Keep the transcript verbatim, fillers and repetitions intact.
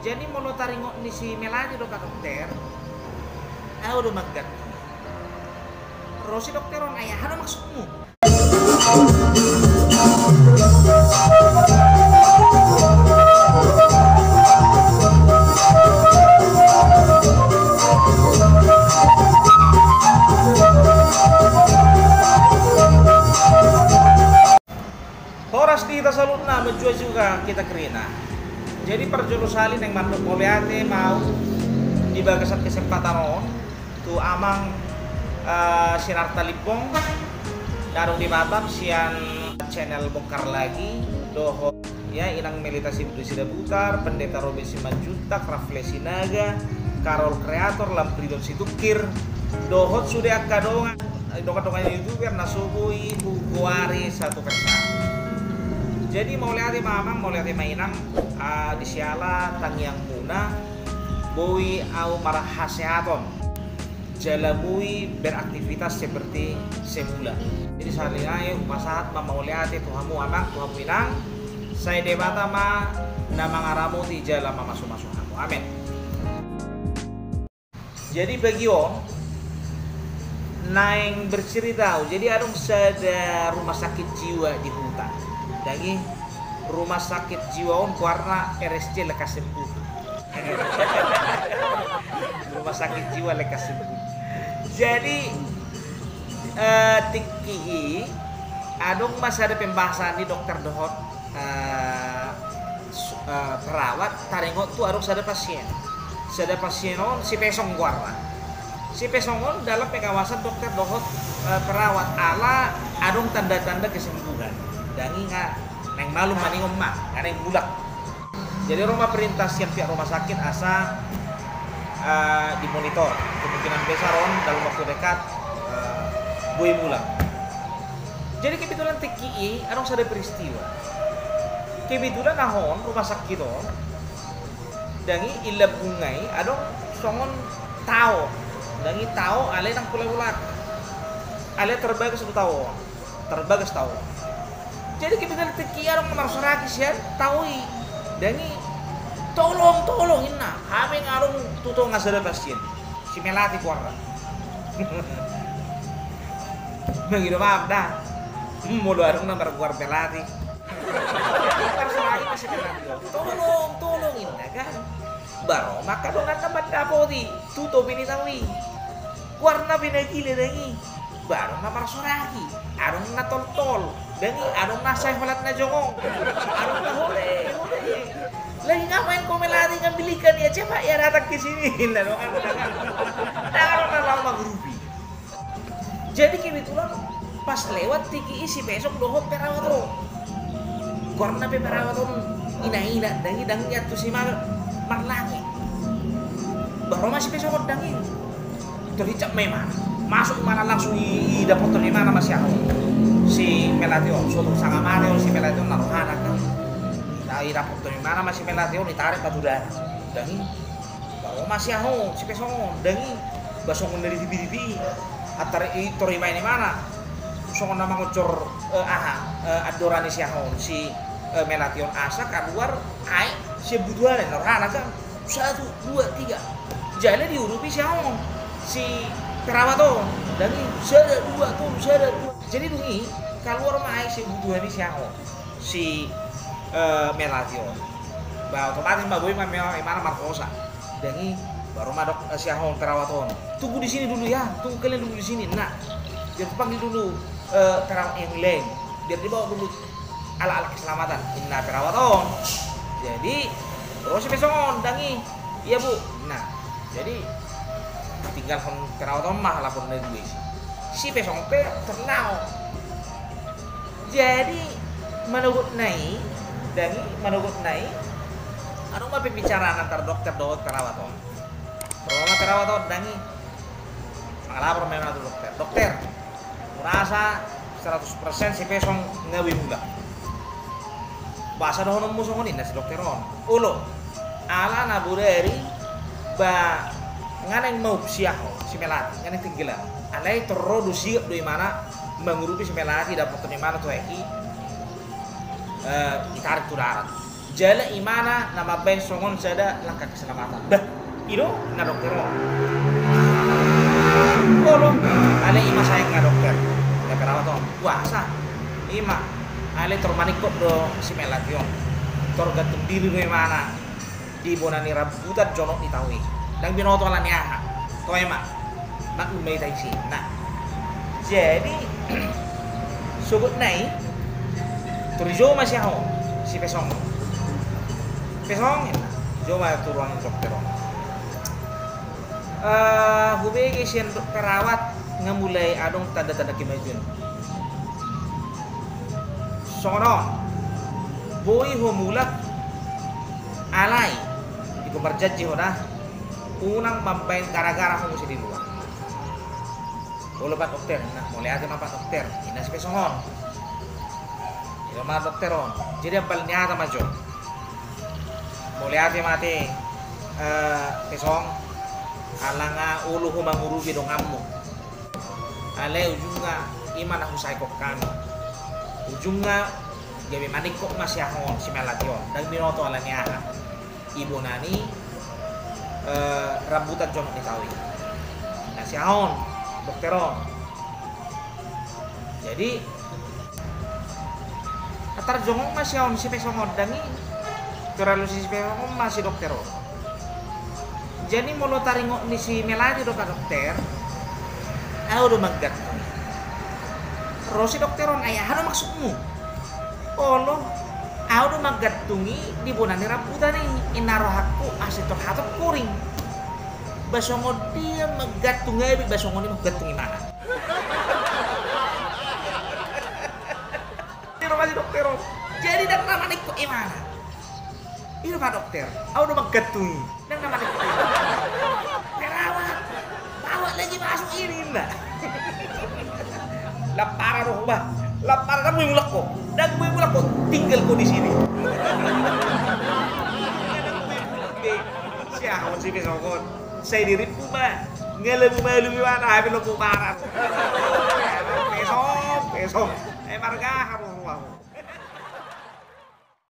Jadi molo taringot ni si Melati do, Pak Dokter, au do mangganti. Ro si dokter on, ai aha do maksudmu? Horas di hita saluhutna, manjua juga hita kerina. Jadi parjolo sahali naeng mandok mauliate ma au di bagasan kesempatan on tu amang, eh, Sinarta Limbong, na adong di Batam sian channel Bongkar Lagi, dohot ya, Inang Melita Sibutusi Dabutar, Pendeta Robin Simanjuntak, Rafle Sinaga, Karol Kreator, Lampridon Situngkir, dohot sude angka dongan, dongan-dongan youtuber na so boi hugoari satu persatu. Jadi mauliate ma amang, mauliate ma inang, ah, di siala tangiangmuna boi au marhasehaton jala boi beraktivitas seperti semula. Jadi sahali nai hupasahat ma mauliate tu hamu amang, tu hamu inang, sai Debata ma na mangaramoti jala mamasu-masu hamu. Amen. Jadi pagi on naeng bercerita au. Jadi adong sada rumah sakit jiwa di huta. Dang i, rumah sakit jiwa on goarna R S J Lekas Sembuh. Rumah sakit jiwa Lekas Sembuh. Jadi, eh, tingki i adong ma sada pembahasan ni dokter dohot, eh, su-, eh, perawat taringot tu adong sada pasien. Sada pasien on si Pesong goarna. Si Pesong on dalan pengawasan dokter dohot, eh, perawat ala adong tanda-tanda kesembuhan. Dang i nga naeng malum maningon ma, nga naeng mulak. Jadi ro ma perintah sian pihak rumah sakit asa, eh, dimonitor. Kemungkinan besar on dalam waktu dekat, eh, boi mulak. Jadi kebetulan tingki i adong sada peristiwa. Kebetulan aha on, rumah sakit on, dang i, i lambungna i adong songon tao. Dang i, tao alai nang pola-pola, alai tarbagas do tao on. Tarbagas tao on. Jadi kebetulan tingki i adong na marsoraki sian tao i. Dang i, "Tolong, tolong," ninna. Hape nga adong tu tonga sada pasien. Si Melati goarna. Mangido maaf da. Molo adong na margoar Melati. Marsoraki ma si Melati on. "Tolong, tolong," ninna kan. Baru ma angka donganna mandapoti tu topi ni tao i. Goarna pe na gila, dang i. Baru ma marsoraki. Adong na toltol. Dang i, adong na sai holan na jongong. Adong na hole, hole. "Lagi ngapain kau Melati, ngambil ikan ya? Cepat ya datang ke sini." Lalu kan, kan. Nah, adong na laho mangurupi. Jadi kebetulan pas lewat tingki i si Pesong dohot perawat on. Goarna pe perawat on ina-ina, dang i, dang i, antusi ma marlange. Baru ma si Pesong on, dang i. Tarincak ma imana. Masuk imana langsung i, i, dapothon imana ma si aha on, si Melati on. So tung sanga mate on si Melati on, na rohana kan. Nah, i dapothon imana ma si Melati on, i tarik ma tu darat. Dang i. Baru ma si aha on, si Pesong on, dang i. Ba songon na ditibi-tibi. Antar i tor ibaen imana. Songon na mangoncor, eh, aha, eh, andora ni si aha on, si, eh, Melati on asa kaluar aek sian butuhana, na rohana kan. Satu, dua, tiga. Jala diurupi si aha on, si perawat on. Dang i, sada, dua, tolu, sada, dua. Jadi dung i, kaluar ma aek sian butuha ni si aha on, si, eh, Melati on. Ba otomatis ma boi ma me-, imana marhosa. Dang i, baru ma dok, eh, si aha on, perawat on. "Tunggu di sini dulu ya, tunggu kalian dulu di sini. Nah, biar kupanggil dulu, eh, perawat yang lain. Biar dibawa dulu alat-alat keselamatan," ninna perawat on. Jadi ro si Pesong on, dang i. "Iya, Bu." Nah, jadi tinggalhon perawat on ma halak on na dua i. Si Pesong pe ternao. Jadi manogotna i, dang i, manogotna i, adong ma pembicaraan antar dokter dohot perawat on. Ro ma perawat on, dang i. Mangalapor ma imana tu dokter. "Dokter, hurasa seratus persen si Pesong nga boi mulak." "Boasa dohononmu songon i?" ninna si dokter on. "Olo, ala na bodari ba nga naeng maup si aha on, si Melati, nga naeng tenggelam. Alai tor ro do, sigap do imana mangurupi si Melati, dapothon imana tu aek i, eh, itarik tu darat." Jala imana na mambaen songon sada langkah keselamatan. Bah, i do na dokter on. Olo, alai ima sae nga dokter, nga perawat on. Puasa. Ima, alai tor maningkot do si melati on. Tor gantung diri do imana di bona ni rambutan jonok ni tao i. Ndang binoto ala ni aha. Toe ma. Maklum ma hita isi. Nah. Jadi, sogot nai, tor dijou ma si aha on, si pesong. Pesong, dijou ma tu ruang dokter on. Eh, hubege sian do-, perawat nga mulai adong tanda-tanda kemajuan. Songon on, boi ho mulak, alai ingkon marjanji ho da, unang mambaen gara-gara ho muse di luar. Olo Pak Dokter, nah, mauliate ma Pak Dokter, ninna si pesong on. Olo ma dokter on, jadi ambal ni hata ma jo. Mauliate ma ate, eh, pesong, ala nga olo ho mangurupi donganmu. Alai ujungna ima na husaehon hami. Ujungna gabe maningkot ma si aha on, si melati on. Ndang binoto ala ni aha. Di bona ni, eh, rambutan jonok ni tao i. Nah, si aha on, dokter on. Jadi, tarjongok ma si aha on, si pesong on, ndang i. Tor alusi si pesong on ma si dokter on. Jadi molo taringot ni si melati do Pak Dokter, au do manggantung i. Ro si dokter on, ai aha do maksudmu? Olo, au do manggantung i di bona ni rambutan i, ninna rohangku asa tor hatop kuring. Ba songon dia manggantung i, ba songon i manggantung imana. Ninna ma si dokter on. Jadi ndang na maningkot imana. I do Pak Dokter, au do manggantung i. Ndang na maningkot imana. Perawat, bawa lagi masuk ini, ninna. Laparan ho bah. Laparan, ndang boi mulak ho. Ndang boi mulak ho. Tinggal ho di sini. Si aha on, si pesong on. Sai dirimpu ma. Nga lamu malu imana, hami lamu paran. Pesong, pesong. Eh, marga, hamu, hamu.